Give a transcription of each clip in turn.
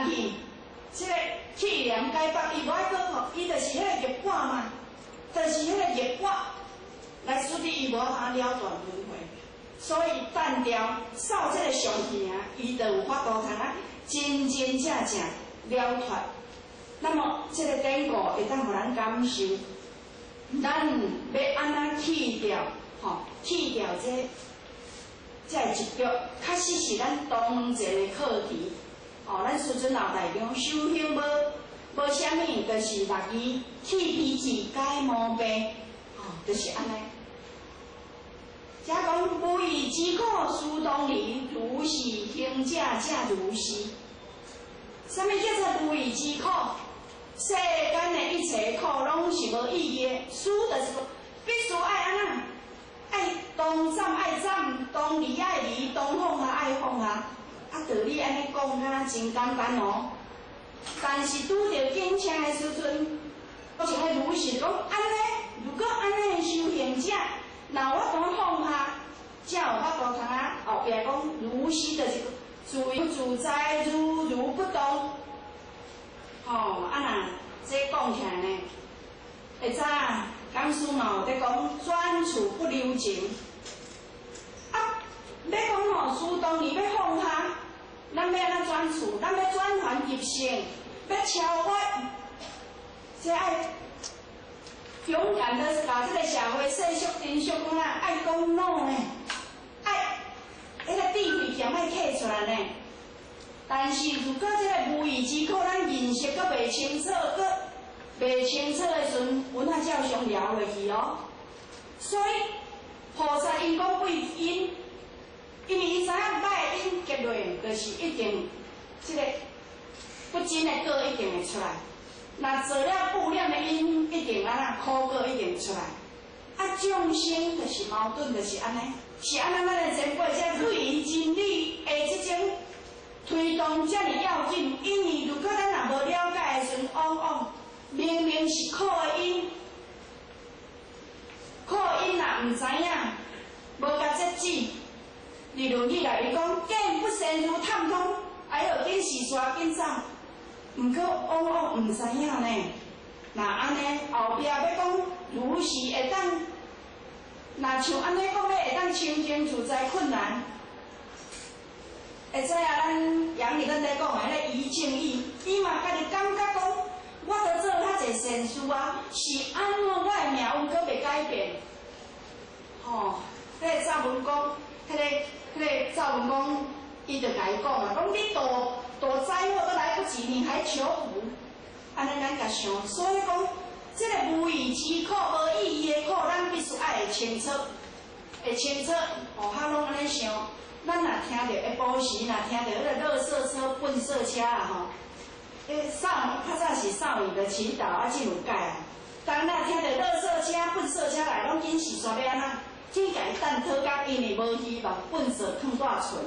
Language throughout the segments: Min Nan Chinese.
去，這个去南解北，伊無愛閣吼，伊就是彼个業果嘛，就是彼個業果來使得伊無法了斷輪迴，所以斷掉掃這个上氣啊，伊就有法度通啊真真正正了脫。那麼這个典故會當予咱感受，咱欲按怎去掉吼，去掉這這个執著，確實是咱當前的課題。哦，咱師尊老大講修行無無啥物，就是六字去皮痣解毛病，哦，就是按呢。遮講無義之苦，須當離，如是行者才如是。啥物叫做無義之苦？世間的一切苦攏是無意義的，須就是必須愛按怎？愛當斬愛斬，當離愛離，當放下愛放下。啊，道理按呢講，敢若真簡單哦。但是拄著警車的時陣，我像彼如是講按呢，如果按呢修行者，若有法度放下，才有法度通啊。後壁講如是就是自由自在，如如不動。吼，啊若這講起來呢，會知影講師嘛有咧講轉處不留情。啊，欲講吼，須當離欲放下，咱欲按怎轉處？咱欲轉凡入聖，欲超越，這愛勇敢的共這个社會世俗塵俗講啊，愛講 no 呢，愛彼个智慧劍愛揢出來呢。但是如果這个無義之苦，咱認識閣袂清楚，閣袂清楚的時陣，阮仔照常了落去哦。所以菩薩𪜶講對因，因為伊知影歹的因結落，就是一定這个不真的果一定會出來。若做了負面的因，一定按怎苦果一定出來。啊，眾生就是矛盾，就是按呢，是按怎咱的前輩才對於真理的這種推動遮爾要緊，因為如果咱若無了解的時陣，往往明明是苦的因，苦的因若毋知影，無共節制，佇論語內面講，見不鮮如探湯，哎喲，緊時煞緊走。毋過往往毋知影呢。若按呢後壁欲講如是會當，若像按呢講欲會當清淨自在困難。會知影咱楊里咱咧講的彼个怡靜意，伊嘛家己感覺講，我都做遐濟善事啊，是按怎我的命運閣袂改變？吼，彼个趙文公，彼个趙文公，伊就共伊講啊，講你躲躲災禍都來不及，你還求福？按呢咱共想，所以講，這个無義之苦、無意義的苦，咱必須愛會清楚，會清楚，吼，較攏按呢想。咱若聽著下晡時，若聽著彼个垃圾車、糞掃車啊吼，彼少較早是少女的祈禱啊，真有解啊。當若聽著垃圾車、糞掃車來，攏緊時煞欲按怎？緊共伊等討工，因為無希望糞掃囥蹛厝，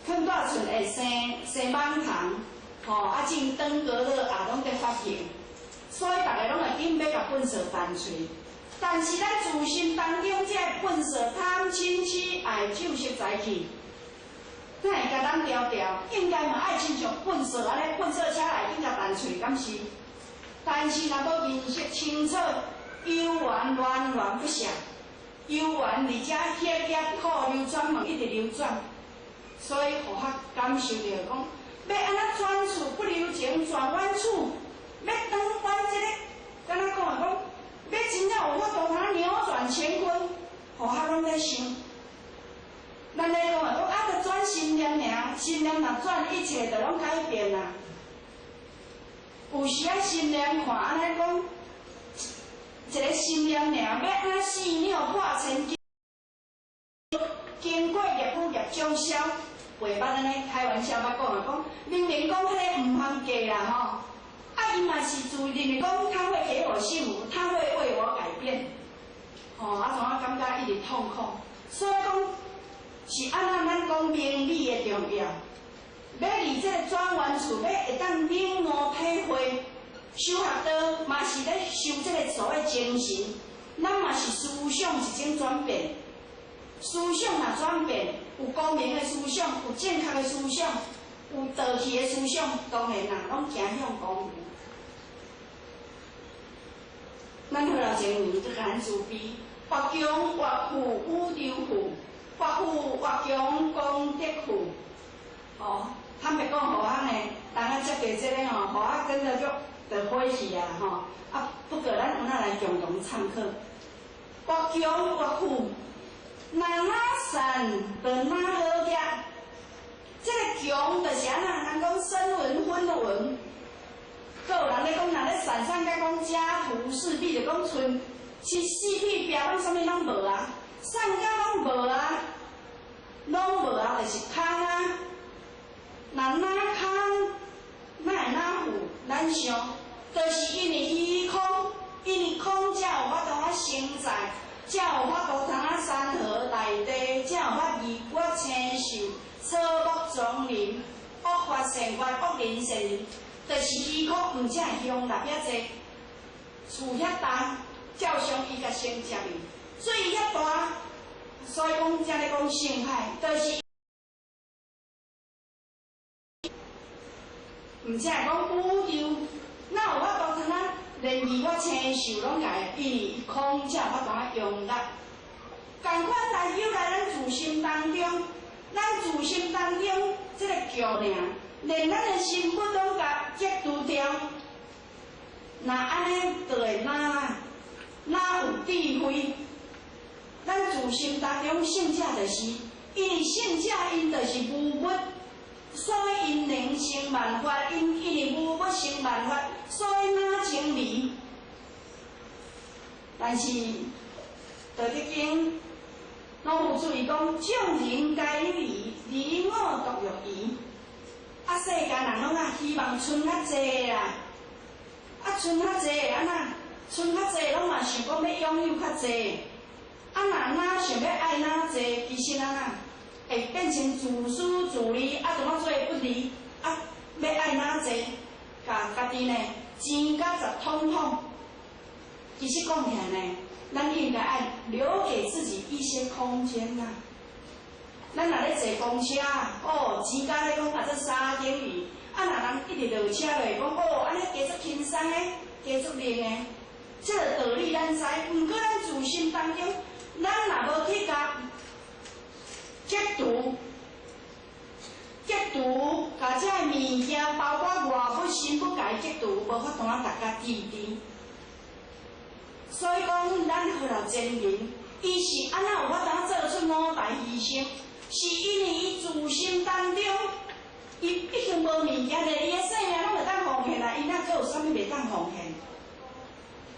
囥蹛厝會生生蠓蟲，吼啊，種登革熱也攏佇發生，所以逐个攏會緊欲共糞掃彈喙。但是咱自心當中這個糞掃貪嗔癡愛酒色財氣，哪會共咱牢牢？應該嘛愛親像糞掃按呢，糞掃車來緊共彈喙，敢是？但是若無認識清楚，有緣源源不舍，有緣而且血業苦流轉嘛，一直流轉，所以予較感受著講，欲按怎轉處不留情，轉彎處，欲轉彎這个，敢若講啊講，欲真正有法度通扭轉乾坤，予較攏咧想。咱咧講啊，講啊，著轉心念爾，心念若轉，一切就攏改變啊。有時仔心念看按呢講，一个心念爾，欲按怎四兩破千斤，經過業苦業障消，袂捌按呢開玩笑捌講啊，講明明講彼个毋通嫁啦吼，啊伊嘛是自認為講他會給我幸福，他會為我改變，吼啊怎啊感覺一直痛苦，所以講是按怎咱講明理的重要。欲佇這個轉彎處，欲會當領悟體會，修學道嘛是咧修這個所謂精神，咱嘛是思想一種轉變。思想若轉變，有光明的思想，有正確的思想，有道去的思想，當然啦，攏走向光明。咱好老前人就共咱慈悲，越強越富宇宙富，越富越強功德富。哦，坦白講，予我呢，當我接到這個吼，予我跟著就火氣啊吼。啊，不過咱有哪來共同參考？越強越富，若哪善就哪好額。這個強就是按怎？人講聲聞分聞，閣有人咧講，若咧散散甲講家徒四壁，就講賰是四壁壁攏啥物攏無啊，散甲攏無啊，攏無啊，就是空啊。若哪空，哪會哪富？咱想，就是因為虛空，因為空才有法度啊生在，才有法度通啊山河大地，才有法二骨青樹、草木叢林、惡法善法、惡人善人，就是虛空，毋才會向納遐濟，樹遐重，照常伊共承接去，水遐大，所以講才咧講深海，就是。毋才會講宇宙，哪有法度通啊？連二我青樹攏共伊，因為伊空才有法度啊容納。仝款來由來咱自心當中，咱自心當中這個強爾，連咱的身骨攏共截除掉。若按呢，就會哪哪有智慧？咱自心當中聖者就是，因為聖者𪜶就是無物。所以𪜶能成萬法，𪜶因為無物成萬法，所以哪清明。但是《道德經》老夫子伊講：眾人皆有餘，唯我獨欲餘。啊，世間人攏啊希望賰較濟啦，啊賰較濟按怎？賰較濟攏嘛想講欲擁有較濟，啊若哪想欲愛哪濟，其實按怎？會變成自私自利，啊，怎啊做不利？啊，欲愛哪濟，共家己呢錢甲十統統。其實講起來呢，咱應該愛留給自己一些空間呐。咱若咧坐公車，哦，錢甲咧講啊，這三等魚，啊，若人一直落車就會講，哦，按呢加足輕鬆的，加足靈的，這個道理咱知。毋過咱自心當中，咱若無去共截除、截除，共這个物件，包括外物、身物，共伊截除，無法度啊，逐家支持。所以講，咱好老前人，伊是按怎有法度做出五大犧牲？是因為伊自心當中，伊已經無物件咧，伊的性命攏會當奉獻啊，伊哪閣有啥物袂當奉獻？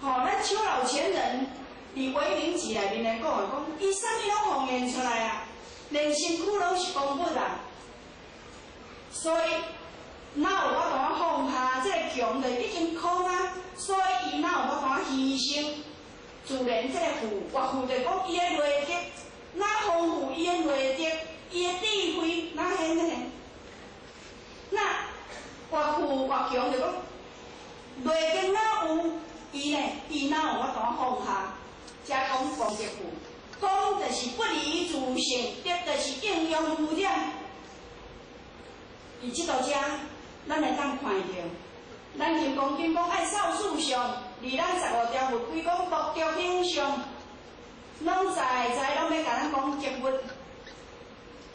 吼，咱邱老前人佇維明集內面來講，講伊啥物攏奉獻出來啊，連身軀攏是公物啊，所以哪有法度放下這個強就已經空啊，所以伊哪有法度犧牲？自然這個富，越富就講伊的內德，哪豐富伊的內德，伊的智慧哪顯現？那越富越強就講內德哪有？伊呢？伊哪有法度放下？才講功德富，功就是不離自性，德就是應用無染。佇這度遮，咱會當看著，咱金剛經講愛掃四相，佇咱十五條佛規講目著形相，攏在在攏欲共咱講覺悟。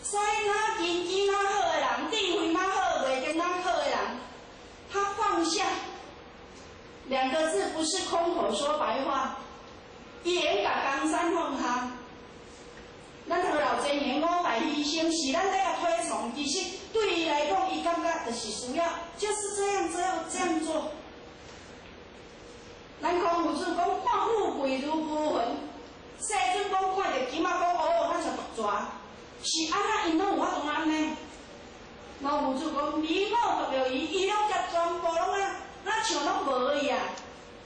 所以，若根基若好的人，智慧若好，內德若好的人，他放下兩個字，不是空口說白話，伊會共江山放下。咱好老前人五大犧牲是咱咧共推崇，其實對伊來講，伊感覺就是需要，就是這樣這樣這樣做。咱孔夫子講看富貴如浮雲，世尊講看著金仔講哦，咱像毒蛇，是按怎𪜶攏有法度按呢？老夫子講，唯我獨欲餘，伊攏共全部攏啊，若像攏無去啊，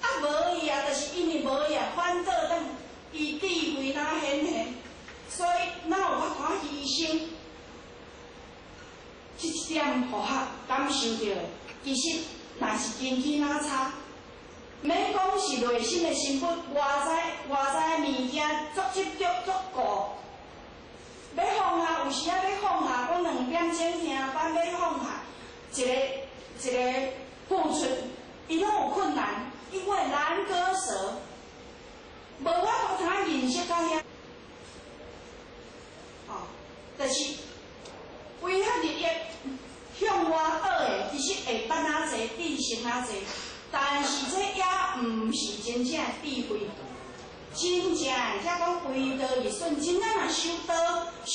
啊無去啊，就是因為無去啊，反倒轉伊智慧哪顯現。所以，哪有法度犧牲？這一點予我感受著的，其實若是根基若差，免講是內心的身份，外在外在的物件足執著足顧，欲放下有時仔欲放下，講兩點鐘聽班欲放下，一個一個付出，伊攏有困難，因為難割捨，無法度通認識到遐，哦，就是違法利益向外學的，其實會捌哪濟，知識哪濟，但是這也毋是真正智慧，真正才講違道逆順，真正若修道修。